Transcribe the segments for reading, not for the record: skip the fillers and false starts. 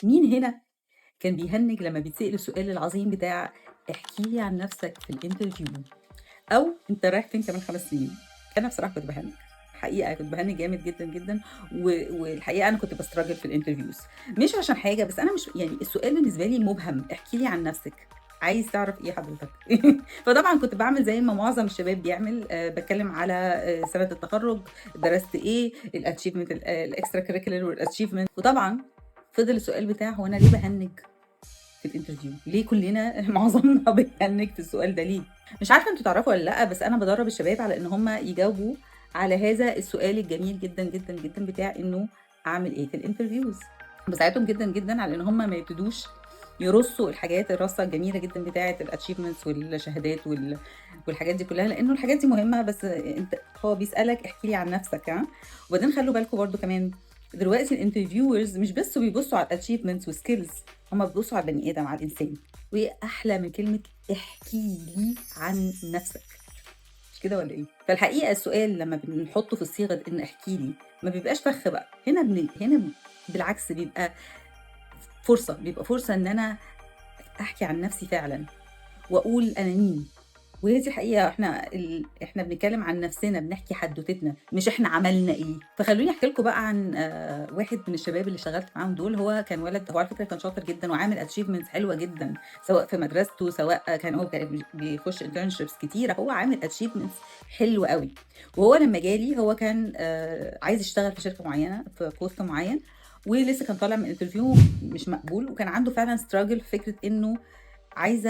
مين هنا كان بيهنج لما بيتسأل السؤال العظيم بتاع احكِ لي عن نفسك في الinterview أو أنت رايح فين كمان 5 سنين؟ أنا بصراحة كنت باهنج، حقيقة كنت باهنج جامد جدًا، جدًا، والحقيقة أنا كنت بstruggle في الinterviews، مش عشان حاجة، بس أنا مش يعني السؤال بالنسبة لي مبهم، احكِ لي عن نفسك، عايز تعرف إيه حضرتك؟ فطبعًا كنت باعمل زي ما معظم الشباب بيعمل، باتكلم على سنة التخرُّج، درست إيه، الachievement، الextra curricular والachievement. وطبعًا فضل السؤال بتاع هو أنا ليه باهنج في الinterview؟ ليه كلنا معظمنا بيهنج في السؤال ده ليه؟ مش عارفة أنتم تعرفوا والّا لأ، بس أنا بادرّب الشباب على إن هم يجاوبوا على هذا السؤال الجميل جدًا، جدًا، جدًا بتاع إنه أعمل إيه في الinterviews. باساعدهم جدًا، جدًا على إن هم ما يبتدوش يرصوا الحاجات الرصة الجميلة جدًا بتاعة الachievements والشهادات والحاجات دي كلها، لإنه الحاجات دي مهمة، بس أنت هو بيسألك احكِ لي عن نفسك ها. وبعدين خلّوا بالكم برضه كمان دلوقتي الinterviewers مش بس بيبصوا على الachievements وskills، هم بيبصوا على البني آدم، على الإنسان. وإيه أحلى من كلمة احكِ لي عن نفسك؟ مش كده والّا إيه؟ فالحقيقة السؤال لمّا بنحطه في الصيغة إن احكِ لي ما بيبقاش فخ بقى، هنا بالعكس بيبقى فرصة، بيبقى فرصة إن أنا أحكي عن نفسي فعلًا وأقول أنا مين. وهي دي الحقيقة، إحنا بنتكلم عن نفسنا، بنحكي حدوتتنا، مش إحنا عملنا إيه. فخلّوني أحكي لكم بقى عن واحد من الشباب اللي اشتغلت معاهم دول. هو كان ولد، هو على فكرة كان شاطر جدًا وعامل achievements حلوة جدًا، سواء في مدرسته، سواء كان هو كان بيخش internships كتيرة، هو عامل achievements حلوة أوي. وهو لمّا جالي هو كان عايز يشتغل في شركة معينة في post معين، ولسه كان طالع من interview مش مقبول، وكان عنده فعلًا struggle في فكرة إنه عايز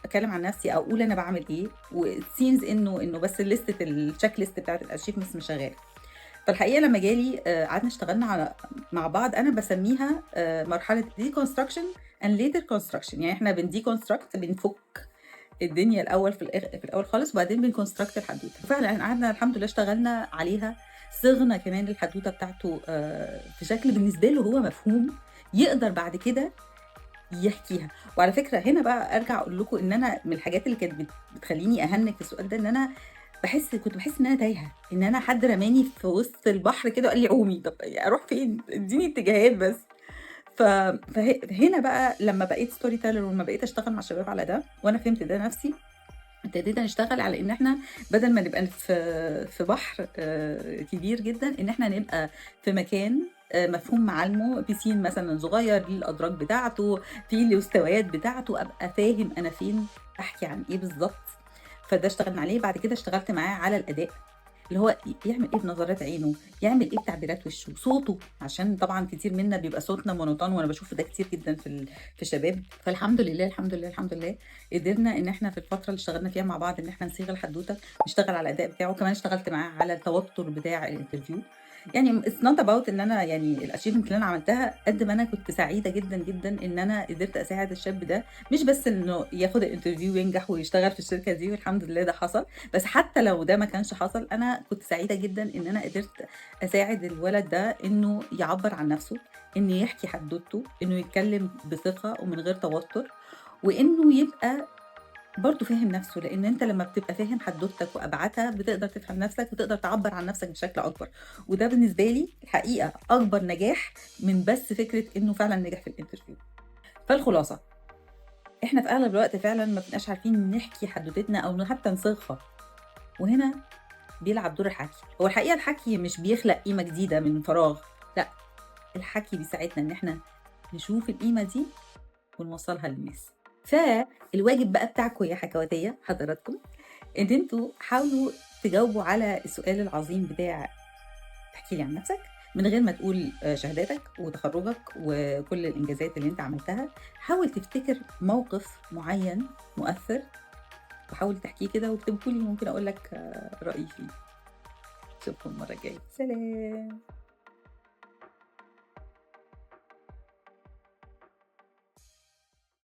أتكلم عن نفسي أو أقول أنا باعمل إيه، وit seems إنه بس ليستة الchecklist بتاعة الachievements مش شغالة. فالحقيقة لمّا جالي قعدنا اشتغلنا على مع بعض، أنا باسميها مرحلة deconstruction and later construction، يعني إحنا بنdeconstruct، بنفُك الدنيا الأول في الأول خالص، وبعدين بنconstruct الحدوتة. وفعلًا إحنا قعدنا الحمد لله اشتغلنا عليها، صِغنا كمان الحدوتة بتاعته في شكل بالنسبة له هو مفهوم، يقدر بعد كده يحكيها. وعلى فكرة هنا بقى أرجع أقول لكم إن أنا من الحاجات اللي كانت بتخلّيني أهنِّج في السؤال ده إن أنا كنت باحس إن أنا تايهة، إن أنا حد رماني في وسط البحر كده وقال لي عومي، طب أروح فين؟ ادّيني اتجاهات بس. ف فه هنا بقى لمّا بقيت story teller ولمّا بقيت أشتغل مع الشباب على ده، وأنا فهمت ده نفسي، ابتدينا نشتغل على إن إحنا بدل ما نبقى في بحر كبير جدًا، إن إحنا نبقى في مكان مفهوم معالمه، piscine مثلًا صغير ليه الأدراج بتاعته، فيه المستويات بتاعته، أبقى فاهم أنا فين، باحكي عن إيه بالضبط. فده اشتغلنا عليه. بعد كده اشتغلت معاه على الأداء، اللي هو يعمل إيه بنظرات عينه، يعمل إيه بتعبيرات وشه، صوته، عشان طبعًا كتير منا بيبقى صوتنا monotone، وأنا باشوف ده كتير جدًا في الشباب. فالحمد لله، الحمد لله، الحمد لله قدرنا إن إحنا في الفترة اللي اشتغلنا فيها مع بعض إن إحنا نصيغ الحدوتة، نشتغل على الأداء بتاعه، كمان اشتغلت معاه على التوتر بتاع الinterview. يعني it's not about إن أنا يعني الachievement اللي أنا عملتها، قد ما أنا كنت سعيدة جدًا، جدًا إن أنا قدرت أساعد الشاب ده، مش بس إنه ياخد الinterview وينجح ويشتغل في الشركة دي، والحمد لله ده حصل، بس حتى لو ده ما كانش حصل، أنا كنت سعيدة جدًا إن أنا قدرت أساعد الولد ده إنه يعبّر عن نفسه، إنه يحكي حدوتته، إنه يتكلم بثقة ومن غير توتر، وإنه يبقى برضه فاهم نفسه، لإن أنت لمّا بتبقى فاهم حدوتك وأبعادها بتقدر تفهم نفسك وتقدر تعبّر عن نفسك بشكل أكبر، وده بالنسبة لي الحقيقة أكبر نجاح من بس فكرة إنه فعلًا نجح في الinterview. فالخلاصة، إحنا في أغلب الوقت فعلًا ما بنبقاش عارفين نحكي حدوتتنا أو حتى نصيغها، وهنا بيلعب دور الحكي. هو الحقيقة الحكي مش بيخلق قيمة جديدة من فراغ، لأ، الحكي بيساعدنا إن إحنا نشوف القيمة دي ونوصّلها للناس. فالواجب بقى بتاعكم يا حكواتية حضراتكم، إن أنتم حاولوا تجاوبوا على السؤال العظيم بتاع احكِ لي عن نفسك، من غير ما تقول شهاداتك وتخرُّجك وكل الإنجازات اللي أنت عملتها، حاول تفتكر موقف معيّن مؤثّر وحاول تحكيه كده واكتبه لي، ممكن أقول لك رأيي فيه. أشوفكم المرّة الجاية، سلام.